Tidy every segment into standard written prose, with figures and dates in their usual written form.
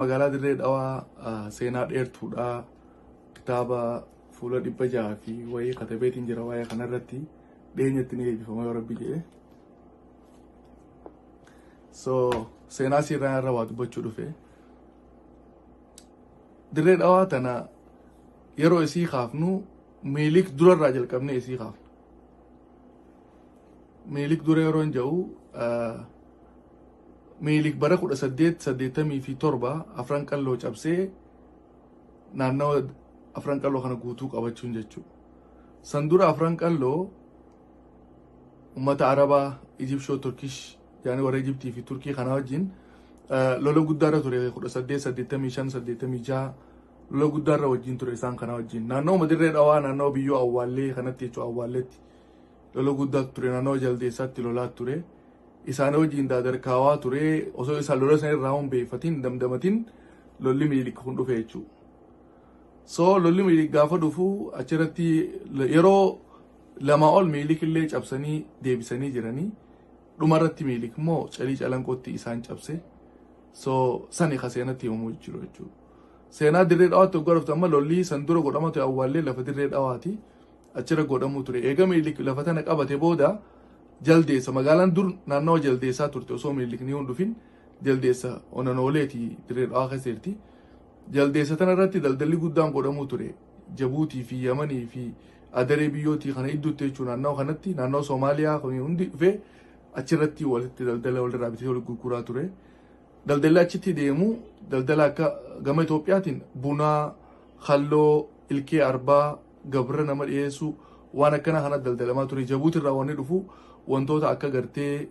Magaalaa Dirree Dhawaa seenaa dheertuudha. Kitaaba fuula 600 fi wayii katabeetiin jira waa'ee kanarratti dhiyeenyatti ni eebbifama yoo Rabbi jedhe. So seenaa sirraa irra waa dubbachuu dhufe. Dirree Dhawaa tana yeroo isii kaafnu Minilik durarraa jalqabnee isii kaafna. Minilik dura yeroo hin jedhu, Minilik bara 1887 Afran Qalloo cabsee naannawa Afran Qalloo kana guutuu qabachuun jechuudha. San dura Afran Qalloo uummata Arabaa, Ijipshoo, Turkish yaani warra Ijiptii fi Turkii kana wajjin lola guddaarra ture. 1885, 86 lola guddaarra wajjin ture isaan kana wajjin. Naannoo Dirree Dhawaa, naannoo biyyoo Awwaallee kanatti jechuudha, Awwaalleetti lola guddaa ture, naannoo Jaldeessaatti lolaa ture. Isaan wajjin daadarkaawaa ture. Osoo isaan lola sana irraa hin beekfatin damdamatin lolli Minilik kun dhufe jechuudha. So lolli Minilik gaafa dhufu achirratti yeroo lama ol Minilik illee cabsanii deebisanii jiranii, dhumarratti Minilik immoo Calii Calanqootti isaan cabse. So sani ka seenatti himamuu jiru jechuudha. Seenaa Dirree Dhawaatti waggaa dhuftu, amma lolli san dura godhama ture Awwaallee lafa Dirree Dhawaati. Achirra godhamuu ture. Eega Minilik lafa tana qabate booda Jaldeessa, magaalaan dur naannawa Jaldeessaa turte, osoo Minilik ni hin dhufin Jaldeessa onanooleeti Dirree Dhawaa keessa jirti. Jaldeessa tana irratti daldalli guddaan godhamuu ture. Jabuutii fi Yamanii fi Adaree biyyootii kana idduutti jechuun naannawa kanatti, naannawa Soomaaliyaa kun hundi dhufee achirratti walitti daldala walirraa bitee walitti gurguraa ture. Daldalli achitti deemu daldala akka gama Itoophiyaatiin bunaa, halloo, ilkee arbaa, gabra nama dhiyeessuu, waan akkana kana daldalamaa ture. Jabuutirraa wanni dhufu wantoota akka gartee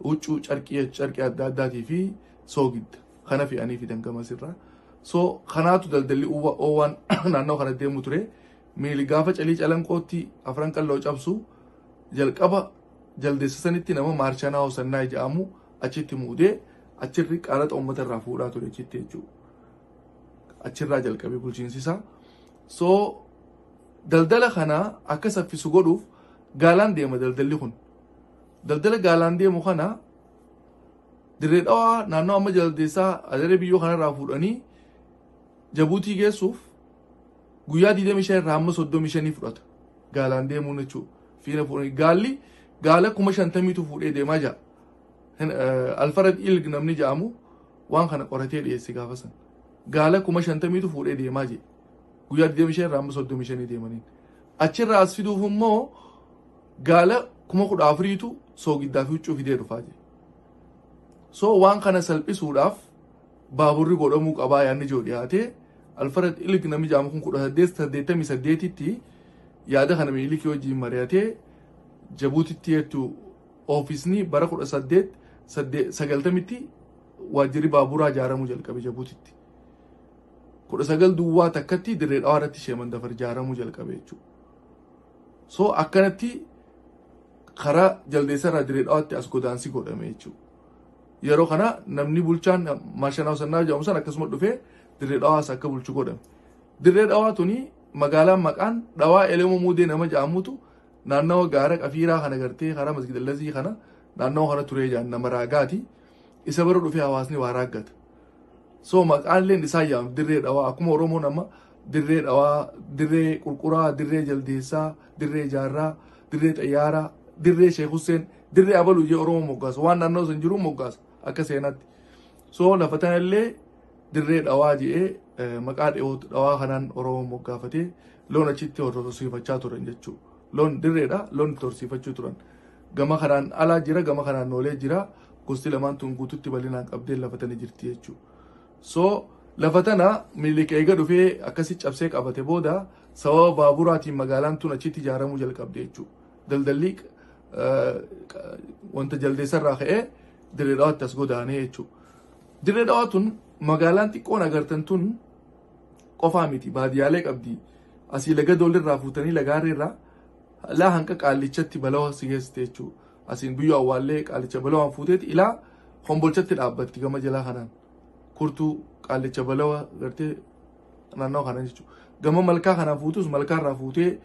huccuu carqii, carqii adda addaatii fi soogidda kana fe'anii fidan gamasirraa. So kanaatu daldalli oowwaan naannoo kana deemu ture. Miili gaafa Calii Calanqootti Afran Qalloo cabsu jalqaba Jaldeessa sanitti nama Maarshanaa Hosannaa jedhamu achitti muudee achirri qaraxa uummata irraa fuudhaa ture achitti jechuudha. Achirraa jalqabee bulchiinsi isaa. So daldala kana akka saffisu godhuuf gaalaan deema daldalli kun. Daldala gaalaan deemu kana Dirree Dhawaa naannoo amma Jaldeessaa Adaree biyyoo kanarraa fuudhanii Jabuutii geessuuf guyyaa 25 irraa hamma 35 fudhata. Gaalaan deemuun jechuudha. Fiina fuudhanii gaalli gaala 50,000tu fuudhee deemaa jira. Alfarad Ilg namni jedhamu waan kana qoratee dhiyeesse gaafa san. Gaala 50,000tu fuudhee deemaa jira. Guyyaa 25 irraa hamma 35 deemaniin. Achirraa as fiduuf immoo gaala 14,000tu soogiddaa fi huccuu fidee dhufaa jira. So waan kana salphisuudhaaf baaburri godhamuu qabaa yaadni jiru dhiyaatee Alfarad Ilg namni jedhamu kun 1888tti yaada kana Minilikii wajjin mari'atee Jabuutitti jettu oofisni bara 1890tti waajjirri baaburaa ijaaramuu jalqabe Jabuutitti. 1901tti Dirree Dhawaa irratti Sheemandafar ijaaramuu jalqabe jechuudha. So akkanatti karaa Jaldeessa irraa Dirree Dhawaatti as godaansi godhame jechuudha. Yeroo kana namni bulchaan Maarshanaa Hosannaa jedhamu san akkasuma dhufee Dirree Dhawaas akka bulchu godhame. Dirree Dhawaa tuni magaalaan maqaan Dhawaa Elemoo Muudee nama jedhamutu naannawa gaara Qafiiraa kana gartee karaa Masgida Lazii kana naannawa kana turee jedhan, nama raagaati. Isa bira dhufee hawaasni waa raaggata. So maqaan isaa jedhamu Dirree Dhawaa, akkuma Oromoon amma Dirree Dhawaa, Dirree Qurquraa, Dirree Jaldeessaa, Dirree Jaarraa, Dirree Xayyaaraa, Dirree Sheekh Hussein, Dirree Abaluu jee Oromoo moggaasa. Waan naannoo san jiru moggaasa akka seenaatti. So lafa tanallee Dirree Dhawaa jedhee maqaa dhawaa kanaan Oromoo moggaafatee loon achitti horsiifachaa turan jechuudha. Loon dirreedha, loon itti horsiifachuu turan. Gama kanaan alaa jira, gama kanaan noolee jira. Gosti lamaan tun guututti bal'inaan qabdee lafa tana jirti jechuudha. So lafa tana Minilik eega dhufee akkasi cabsee qabate booda sababa baaburaatiin magaalaan tun achitti ijaaramuu jalqabde jechuudha. Daldalli wanta Jaldeessarraa ka'ee Dirree Dhawaatti as godaanee jechuudha. Dirree Dhawaa tun magaalaan xiqqoon agartan tun qofaa miti, baadiyyaalee qabdi. Asii laga Doolirraa fuutanii lagaarreerraa laa hanqa Qaallichatti balawa si geessite jechuudha. Asiin biyyoo Awwaallee Qaallicha balawaan fuuteeti ilaa Kombolchatti dhaabbatti gama jalaa kanaan. Kurtuu, Qaallicha, balawa gartee naannawa kanaan jechuudha. Gama malkaa kanaan fuutus malkaarraa fuutee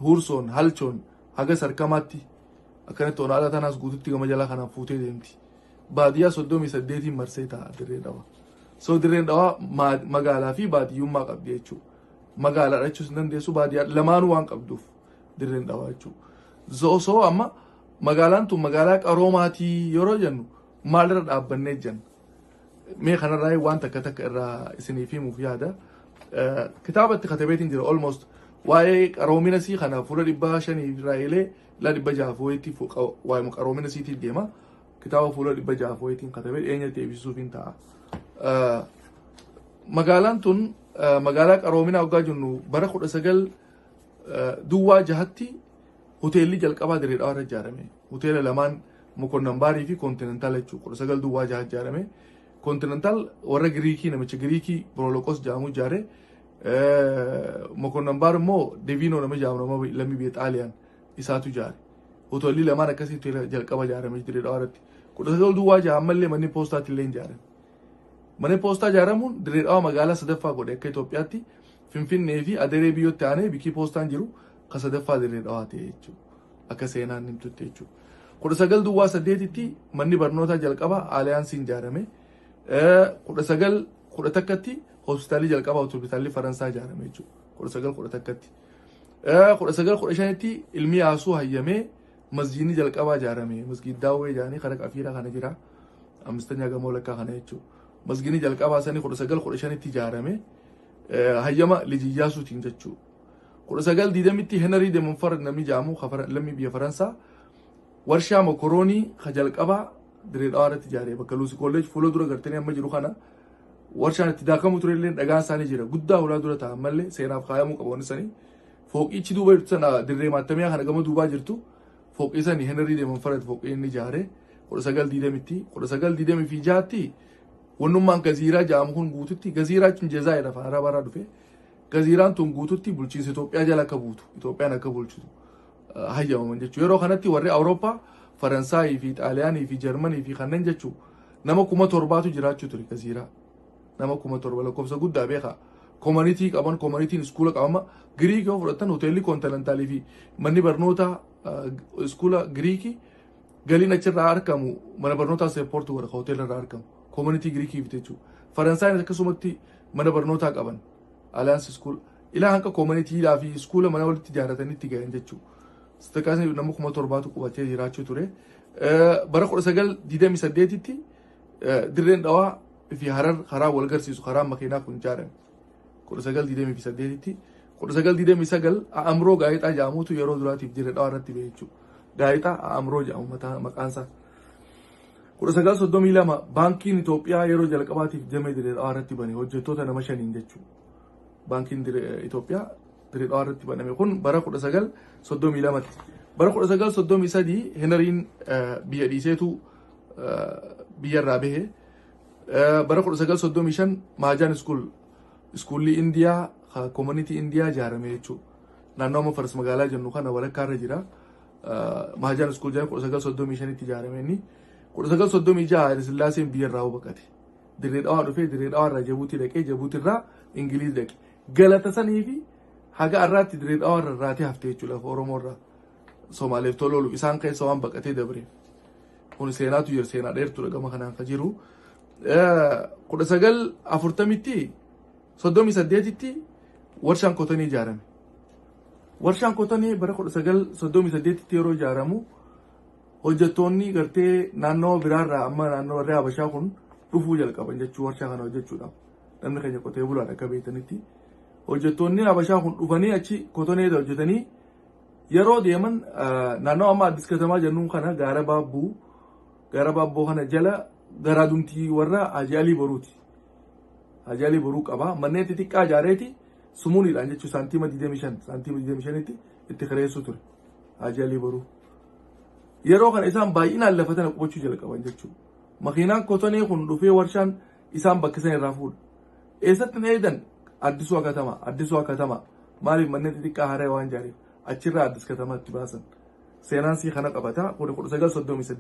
Huursoon, Halchoon haga Sarkamaatti akkanatti onaadhaa tanaas guututti gama jalaa kanaan fuutee deemti. Baadiyyaa 38n marsee ta'a Dirree Dhawa. So Dirreen Dhawaa magaalaa fi baadiyyummaa qabdi jechuudha. Magaalaa jechuus hin dandeessu, baadiyyaa lamaanuu waan qabduuf Dirreen Dhawaa jechuudha. So amma magaalaan tun magaalaa qaroomaatii yeroo jennu maalirra dhaabbannee jenna? Mee kanarraa waan takka takka irraa isiniif himuuf yaada. Kitaaba itti katabeetiin jira, almost waa'ee qaroomina sii kana fuula 500 irraa eelee la 600 wayiitti waa'ee qaroomina siitiin deema. Kitaaba fuula 600 wayiitiin katabee dhiyeenyatti eebbisuuf hin ta'a. Magaalaan tun magaalaa qaroominaa waggaa jennu, bara 1906tti hoteelli jalqabaa Dirree Dhawaa irra ijaarame. Hoteela lamaan, Mokonnan Baarii fi Koontinentaal jechuudha. 1906 ijaarame. Koontinentaal warra Giriikii, namicha Giriikii Biroloqos jedhamu ijaare. Mokonnan Baar immoo Deviinoo nama jedhamu, nama lammii biyya Xaaliyaan isaatu ijaare. Hoteelli lamaan akkasii hoteela jalqaba ijaarame Dirree Dhawaa irratti. 1906 ammallee manni poostaatti illee ijaarame. Manni poostaa ijaaramuun Dirree Dhawaa magaalaa sadaffaa godhe akka Itoophiyaatti. Finfinnee fi Adaree biyyootti aanee bikii poostaan jiru ka sadaffaa Dirree Dhawaa ta'e jechuudha. Akka seenaan himtutti jechuudha. 1908tti manni barnootaa jalqaba Aaliyaansiin ijaarame. 1911tti hospitaalli jalqaba, hospitaalli Faransaa ijaarame jechuudha. 1911tti. 1915tti ilmi Yaasuu hayyamee masjiidni jalqabaa ijaarame. Masjiid Daawwee jedhanii karaa Qafiiraa kana jira. Ammistanyaa gamoo lakkaa kana jechuudha. Masjiidni jalqabaa sanii 1915tti ijaarame. Hayyama Liji Iyyaasuutiin jechuudha. 1920tti Henry de Montfort namni jedhamu, lammii biyya Faransaa, warshaa mokoroonii ka jalqabaa Dirree Dhawaa irratti ijaare, bakka Luusi Kolleej fuula dura gartanii amma jiru kana. Warshaan itti daakamu ture illee dhagaan isaanii jira, guddaa hulaa dura ta'a, ammallee seenaaf kaayamuu qaba wanni sanii. Fooqichi duuba jirtu sana, dirree maattamiyaa kana gama duubaa jirtu, fooqii sanii Henry de Montfort fooqii inni ijaare 1920tti. 1926tti wannummaan gaziiraa jedhamu kun guututti, gaziiraa jechuun Jazaayir afaan Arabaarraa dhufe, gaziiraan tun guututti bulchiinsa Itoophiyaa jala akka buutu, Itoophiyaan akka bulchitu hayyamaman jechuudha. Yeroo kanatti warri Awurooppaa, Faransaayii fi Xaaliyaanii fi Jarmanii fi kanneen jechuu nama 7,000tu jiraachuu ture gaziiraa. Nama 7,000, lakkoofsa guddaa beekaa. Community qaban, communityn iskuula qabama. Giriikii yoo fudhatan, hoteelli Koontinentaalii fi manni barnootaa iskuula Giriikii galiin achirraa argamu mana barnootaa support godha, hoteela irraa argamu. Community Giriikii jechuudha. Faransaayin akkasumatti mana barnootaa qaban. Alliance School. Ilaa hanqa communitydhaa fi iskuula mana walitti ijaarratanii itti gahan jechuudha. Sadarkaa nama 7,000tu qubatee jiraachuu ture. Bara 1928tti Dirreen Dhawaa fi Harar karaa wal garsiisu, karaa makiinaa kun ijaarame. 1928tti. 1929 Amroo gaazexaa jedhamutu yeroo duraatiif Dirree Dhawaa irratti bahe jechuudha. Gaazexaa Amroo jedhamu maqaan isaa. 1932 baankiin Itoophiyaa yeroo jalqabaatiif damee Dirree Dhawaa irratti bane, hojjettoota nama shaniin jechuudha. Baankiin Itoophiyaa Dirree Dhawaa irratti baname kun bara 1932tti. Bara 1933 Heneriin biyya dhiiseetu biyyarraa bahe. Bara 1935 Maajaan School, iskuulli Indiyaa, community Indiyaa ijaarame jechuudha. Naannoo amma Faras Magaalaa jennu kana walakkaa irra jira. Maajaan School jedhama, 1935tti ijaarame inni. 1936 Haayile Sillaaseen biyyarraa baqate. Dirree Dhawaa dhufee, Dirree Dhawaa irraa Jabuutii dhaqee, Jabuutii irraa Ingiliiz dhaqe. Galata sanii fi haga har'aatti Dirree Dhawaa irra irraatee hafte jechuudha lafa Oromoo irraa. Somaaleef tolooluuf isaan keessa waan baqatee dabre. Kun seenaatu jira, seenaa dheertuudha gama kanaan kan jiru. 1940tti, 38tti warshaan kotonii ijaarame. Warshaan kotonii bara 1938tti yeroo ijaaramu hojjettoonni gartee naannoo biraarraa, amma naannoo warri Habashaa kun dhufuu jalqaban jechuu warshaa kana hojjechuudhaaf. Namni keenya qotee bulaadha akka beektanitti. Hojjettoonni Habashaa kun dhufanii achi kotonee hojjetanii yeroo deeman, naannoo amma Addis Katamaa jennuun kana gaara Baabbuu, gaara Baabboo kana jala garaadumtii warra Haji Alii Boruuti. Haji Alii Boruu qaba. Manneen xixiqqaa ijaareeti sumuuniidhaan jechuun saantiima 25, saantiima 25tti itti kireessuu ture. Haji Alii Boruu. Yeroo kana isaan baay'inaan lafa tana qubachuu jalqaban jechuudha. Makiinaan kotonee kun dhufee warshaan isaan bakka san irraa fuudha. Eessatti na eedan? Addisuu Katamaa, Addisuu Katamaa. Maaliif? Manneen xixiqqaa haaraa waan ijaareef achirraa Addis Katamaatti baasan. Seenaan sii kana qabata. Kuni 1938.